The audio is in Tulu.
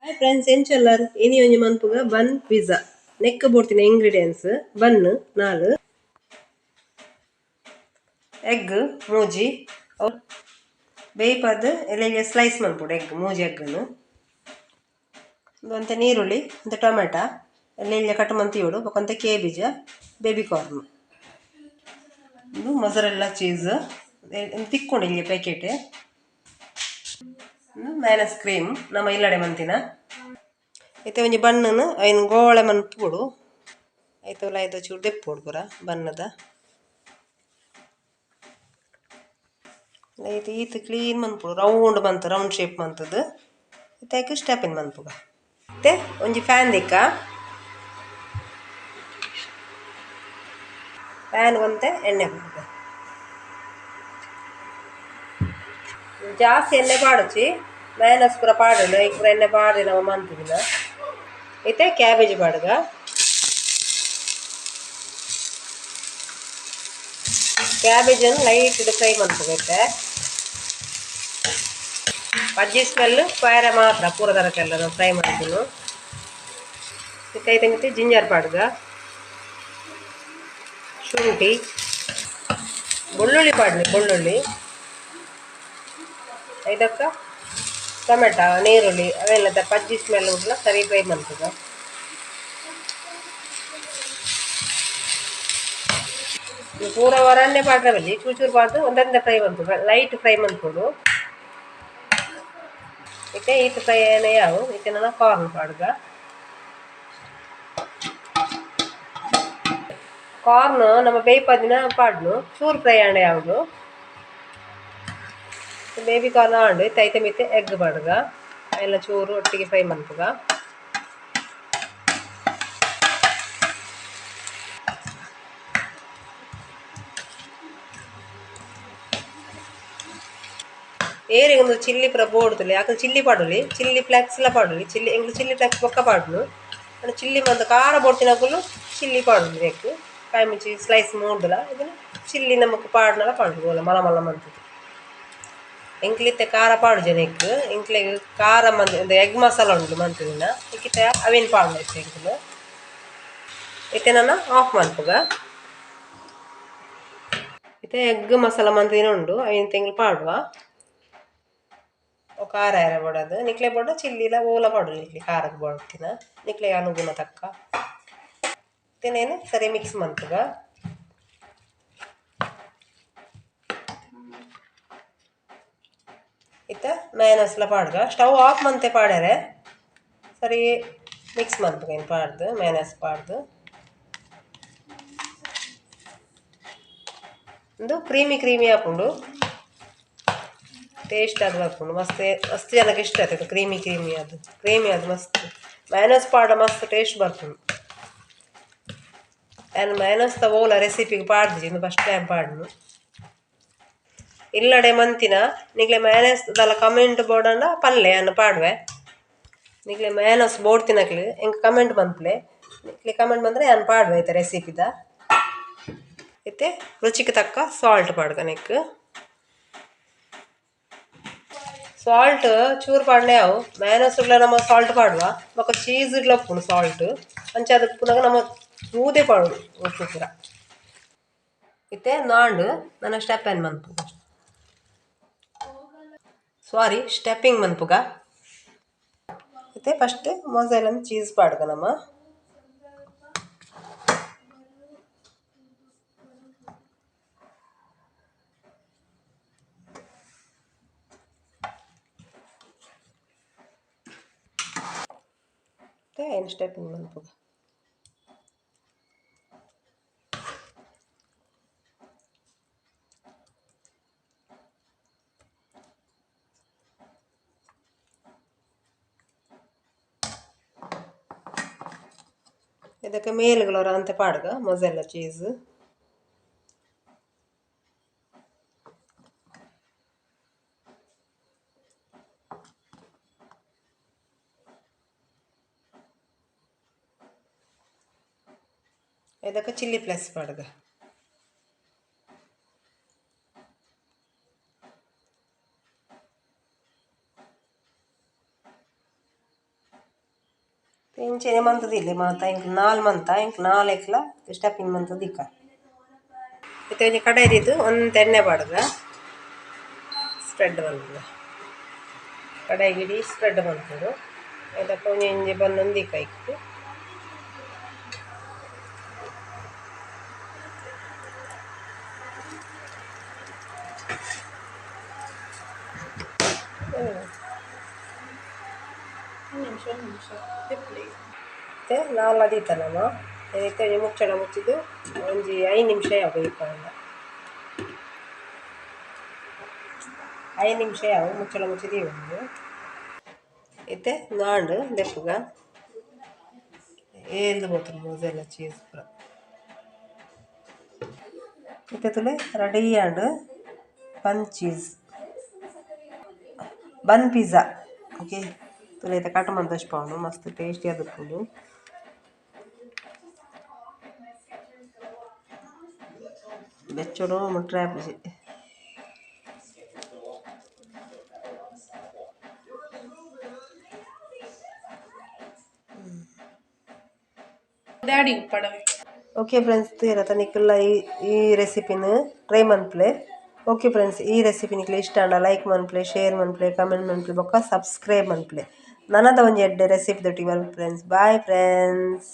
ಹಾಯ್ ಫ್ರೆಂಡ್ಸ್, ಎಂಚಲ್ಲರ್ ಇನಿ ಒಂಜಿ ಮನ್ಪುಗ ಬನ್ ಪಿಜ್ಜಾ. ನೆಕ್ ಬೋಡ್ತಿನ ಇಂಗ್ರೀಡಿಯೆಂಟ್ಸ್: ಬನ್ 4, ಎಗ್ 3, ಬೇಯ್ಪದ್ ಎಲ್ಯ ಸ್ಲೈಸ್ ಮನ್ಪೊಡು ಎಗ್, 3 ಎಗ್ನು. ಒಂತೆ ನೀರುಳ್ಳಿ, ಒಂತೆ ಟೊಮೆಟೊ ಎಲ್ಯ ಎಲ್ಯ ಕಟ್ ಮಂತಿಯೋಡು, ಬೊಕ ಒಂತೆ ಕೇಬೀಜ, ಬೇಬಿ ಕಾರ್ನ್, ಉಂದು ಮೊಸರೆಲ್ಲ ಚೀಸ್ ತಿಕ್ಕೊಂಡು ಎಲ್ಯ ಪ್ಯಾಕೆಟ್, ಉಂದು ಮೈನಸ್ ಕ್ರೀಮ್ ನಮ ಇಲ್ಲಡೆ ಮಂತಿನ. ಇತ್ತೆ ಒಂಜಿ ಬಣ್ಣನು ಐನ್ ಗೋಳೆ ಮನ್ಪೊಡು, ಐತ ಉಲಾಯಿದ ಚೂರು ದೆಪ್ಪೊಡು ಪೂರ ಬಣ್ಣದ. ಐತ ಈತ್ ಕ್ಲೀನ್ ಮನ್ಪೊಡು, ರೌಂಡ್ ಮಂತ್, ರೌಂಡ್ ಶೇಪ್ ಮಂತುದು. ಇತ್ತೆ ಐಕ್ ಸ್ಟಫಿಂಗ್ ಮನ್ಪುಗ. ಇತ್ತೆ ಒಂಜಿ ಫ್ಯಾನ್ ದಿಕ್ಕ, ಪ್ಯಾನ್ ಒಂತೆ ಎಣ್ಣೆ ಪಾಡ್ಗ. ಜಾಸ್ತಿ ಎಣ್ಣೆ ಪಾಡುಚಿ, ಮೈನಸ್ ಪೂರ ಪಾಡುಂಡು, ಐಕ್ ಪೂರ ಎಣ್ಣೆ ಪಾಡ್ದು ನಮ ಮಂತುದಿನ. ಇತ್ತೆ ಕ್ಯಾಬೇಜ್ ಪಾಡ್ಗ. ಕ್ಯಾಬೇಜ್ ಲೈಟ್ ಫ್ರೈ ಮನ್ಪುಗ. ಇತ್ತೆ ಬಜ್ಜಿ ಸ್ಮೆಲ್ ಪೋಯರೆ ಮಾತ್ರ ಪೂರ ತರಕೆಲ್ಲ ಫ್ರೈ ಮನ್ಪುನು. ಇತ್ತೆ ಐತ ಮಿತ್ತ್ ಜಿಂಜರ್ ಪಾಡ್ಗ, ಶುಂಠಿ, ಬೆಳ್ಳುಳ್ಳಿ ಪಾಡ್ನಿ, ಬೆಳ್ಳುಳ್ಳಿ ಐದಕ್ಕ ಟೊಮೆಟೊ, ನೀರುಳ್ಳಿ ಅವೆಲ್ಲ ಪಜ್ಜಿ ಸ್ಮೆಲ್ ಉಂಟುಲ ಸರಿ ಫ್ರೈ ಮನ್ಪುಗ. ಪೂರ ವರನ್ನೇ ಪಾಡ್ರೆ ಬಲ್ಲಿ, ಚೂರು ಚೂರು ಪಾಡ್ದು ಒಂದೊಂದೇ ಫ್ರೈ ಮನ್ಪುಗ, ಲೈಟ್ ಫ್ರೈ ಮನ್ಪೊಡು. ಇತ್ತೆ ಈತ್ ಫ್ರೈ ಏನೇ ಯಾವು. ಇತ್ತೆ ನನ ಕಾರ್ನ್ ಪಾಡ್ಗ. ಕಾರ್ನ್ ನಮ್ಮ ಬೇಯ್ಪದಿನ ಪಾಡ್ನು, ಚೂರು ಫ್ರೈ ಆಂಡ ಯಾವುದು. ಬೇಬಿ ಕಾರ್ನ್ ಆಂಡು. ಇತ್ತೆ ಐತೆ ಮಿತ್ತೆ ಎಗ್ ಪಾಡ್ಗ, ಎಲ್ಲ ಚೂರು ಒಟ್ಟಿಗೆ ಫ್ರೈ ಮನ್ಪುಗ. ಏರಿಗೆ ಒಂದು ಚಿಲ್ಲಿ ಪೂರ ಬೋಡ್ತುಲೆ ಅಕಲ್ ಚಿಲ್ಲಿ ಪಾಡೊಲಿ, ಚಿಲ್ಲಿ ಫ್ಲೆಕ್ಸ್ ಲ ಪಾಡೊಲಿ. ಚಿಲ್ಲಿ ಎಂಕ್ಲು ಚಿಲ್ಲಿ ಫ್ಲೆಕ್ಸ್ ಬೊಕ್ಕ ಪಾಡುನು. ಅಂಡ ಚಿಲ್ಲಿ ಮಂತ ಖಾರ ಬೋಡ್ತಿನಕುಲು ಚಿಲ್ಲಿ ಪಾಡೊಲಿ. ನೆಕ್ ಕಾಯಿ ಮುಂಚಿ ಸ್ಲೈಸ್ ಮೂಡ್ದಲ ಇದನ್ನ ಚಿಲ್ಲಿ ನಮಕ್ ಪಾಡ್ನಲ ಪಾಡುನು ಮಲ ಮಲ್ಲ ಮಂತುದು. ಎಂಕ್ಲಿತ್ತೆ ಖಾರ ಪಾಡುಜೆ ನೆಕ್, ಎಂಕ್ಲೆಗ್ ಖಾರ ಮಂತ್ ಎಗ್ ಮಸಾಲ ಉಂಡು ಮಂತುದಿನ, ಇಕ್ಕಿತ್ತೆ ಅವೇನ್ ಪಾಡುನ ಇತ್ತೆ ಎಂಕುಲು. ಇತ್ತೆ ನನ ಆಫ್ ಮನ್ಪುಗ. ಇತ್ತೆ ಎಗ್ ಮಸಾಲ ಮಂತಿನ ಉಂಡು, ಐನ್ ತೆಂಗ್ಲು ಪಾಡುವ. ಖಾರ ಏರ ಬೋಡದು ನಿಕ್ಲೆ ಬೋಡ ಚಿಲ್ಲಿಲ ಓಲ ಪಾಡು, ನಿಕ್ಲೆ ಖಾರಕ್ಕೆ ಬೋಡ್ತಿನ ನಿಕ್ಲೆ ಅನುಗುಣ ತಕ್ಕ. ಇತ್ತೇನೇನು ಸರಿ ಮಿಕ್ಸ್ ಮನ್ಪುಗ. ಇತ್ತ ಮಯನಸ್ಲ ಪಾಡ್ಗ, ಸ್ಟವ್ ಆಫ್ ಮಂತೆ ಪಾಡ್ಯಾರೆ ಸರಿ ಮಿಕ್ಸ್ ಮನ್ಪುಗ. ಇನ್ನು ಪಾಡ್ದು ಮಯನಸ್ ಪಾಡ್ದು ಉಂದು ಕ್ರೀಮಿ ಕ್ರೀಮಿ ಆಪುಂಡು, ಟೇಸ್ಟ್ ಅದು ಬರ್ಪುಂಡು ಮಸ್ತ್. ಮಸ್ತ್ ಜನಕ್ಕೆ ಇಷ್ಟ ಆಯ್ತದೆ ಕ್ರೀಮಿ ಕ್ರೀಮಿ ಅದು, ಕ್ರೀಮಿ ಅದು ಮಸ್ತ್ ಮಯನಸ್ ಪಾಡ ಮಸ್ತ್ ಟೇಸ್ಟ್ ಬರ್ಪುಂಡು. ಆ್ಯಂಡ್ ಮಯನಸ್ ತ ಓಲ ರೆಸಿಪಿಗೆ ಪಾಡ್ದಿಜಿ, ಇಂದು ಫಸ್ಟ್ ಟೈಮ್ ಪಾಡ್ನು. ಇಲ್ಲಡೆ ಮಂತಿನ ನಿಕ್ಲೆ ಮಯನಸ್ ದಾಲ ಕಮೆಂಟ್ ಬೋಡಂಡ ಪನ್ಲೆ, ಅನ್ನ ಪಾಡುವೆ. ನಿಕ್ಲೆ ಮಯನಸ್ ಬೋಡ್ ತಿನಕ್ಲೆ ಎಂಕ್ ಕಮೆಂಟ್ ಮನ್ಪುಲೆ, ನಿಕ್ಲೆ ಕಮೆಂಟ್ ಬಂದ್ರೆ ಯಾನ್ ಪಾಡುವೆ ಐತ ರೆಸಿಪಿದ. ಇತ್ತೆ ರುಚಿಗೆ ತಕ್ಕ ಸಾಲ್ಟ್ ಪಾಡ್ಗ. ನೆಕ್ ಸಾಲ್ಟ್ ಚೂರು ಪಾಡ್ನೆ ಅವು, ಮಯನಸ್ ನಮ್ಮ ಸಾಲ್ಟ್ ಪಾಡುವ, ಬೊಕ ಚೀಸ್ ಇಡ್ಲ ಉಪ್ಪುಂಡು ಸಾಲ್ಟ್, ಅಂಚ ಅದು ಪುನಗ ನಮ್ಮ ತೂದೆ ಪಾಡೋಡು ಉಪ್ಪು ಪೂರ. ಇತ್ತೆ ನಾಂಡು ನನ್ನ ಸ್ಟೆಪ್ ಏನ್ ಮನ್ಪುಗ, ಸಾರಿ ಸ್ಟೆಪ್ಪಿಂಗ್ ಮನ್ಪುಗ. ಇತ್ತೆ ಫಸ್ಟ್ ಮೊಸರೆಲ್ಲ ಚೀಸ್ ಪಾಡ್ಗ ನಮ್ಮ. ಐನು ಸ್ಟೆಪ್ಪಿಂಗ್ ಮನ್ಪುಗ. ಇದಕ್ಕೆ ಮೇಲ್ಗಳವರ ಅಂತ ಪಾಡ್ಗ ಮೊಸರೆಲ್ಲ ಚೀಸ್. ಇದಕ್ಕೆ ಚಿಲ್ಲಿ ಪ್ಲಸ್ ಪಾಡ್ಗ. ಇಂಚೆನೆ ಮಂತುದಿಲ್ಲೆ ಮಾತ ಎಂಕ್ ನಾಲ್ ಮಂತ ಎಂಕ್ ನಾಲೆಕ್ಲ ಸ್ಟಫಿಂಗ್ ಮಂತುದಿಕ. ಇತ್ತೆ ಒಂಜಿ ಕಡಾಯಿ ದೀದ್ ಒಂತೆ ಎಣ್ಣೆ ಪಾಡುಗ ಸ್ಪ್ರೆಡ್ ಮನ್ಪುಗ ಕಡಾಯಿ ಗಿಡಿ ಸ್ಪ್ರೆಡ್ ಮನ್ಪೊಡು ಐತ ಒಂಜಿ ಒಂಜಿ ಬನ್ನೊಂದು ದೀಕ ಐಕ್. ನಿಮಿಷ ನಿಮಿಷ. ಇತ್ತೆ ನಾಲ್ ದೀತ ನಮ ಇತ್ತೆ ಒಂಜಿ ಮುಚ್ಚಳ ಮುಚ್ಚಿದ್ ಒಂಜಿ 5 ನಿಮಿಷ ಯಾವ ಬೇಯಿಪಾಂಡ 5 ನಿಮಿಷ ಯಾವ ಮುಚ್ಚಳ ಮುಚ್ಚಿ ದೀವೊಂದು. ಇತ್ತೆ ನಾಂಡ್ ದೆಪ್ಪುಗ ಏಲ್ದು ಪೋತುಂಡು ಮೊಜೆಲ್ಲ ಚೀಸ್ ಪೂರ. ಇತ್ತೆ ತೂಲೆ ರೆಡಿ ಆಂಡ್ bun cheese bun pizza. Okay ತೂಲೆ ಇತ್ತೆ ಕಟ್ ಮಂತ್ ತೋಜ್ಪಾವುಂಡು ಮಸ್ತ್ ಟೇಸ್ಟಿ ಆದಿಪ್ಪುಂಡು. ಬೆಚ್ಚೊಡು ಮುಟ್ರೆ ಆಪುಜಿ. ಡ್ಯಾಡಿ ಉಪ್ಪಡವೆ. ಓಕೆ ಫ್ರೆಂಡ್ಸ್, ತೂಯರತ ನಿಕುಲ್ಲ ಈ ರೆಸಿಪಿನ್ ಟ್ರೈ ಮನ್ಪುಲೆ. ಓಕೆ ಫ್ರೆಂಡ್ಸ್, ಈ ರೆಸಿಪಿ ನಿಕ್ಲೆ ಇಷ್ಟ ಆಂಡ ಲೈಕ್ ಮನ್ಪುಲೆ, ಶೇರ್ ಮನ್ಪುಲೆ, ಕಮೆಂಟ್ ಮನ್ಪುಲೆ ಬೊಕ್ಕ ಸಬ್ಸ್ಕ್ರೈಬ್ ಮನ್ಪುಲೆ. ನನದ ಒಂಜಿ ಎಡ್ಡೆ ರೆಸಿಪಿ ದೊಟ್ಟಿಗೆ ಬರ್ಪೆ ಫ್ರೆಂಡ್ಸ್. Bye friends.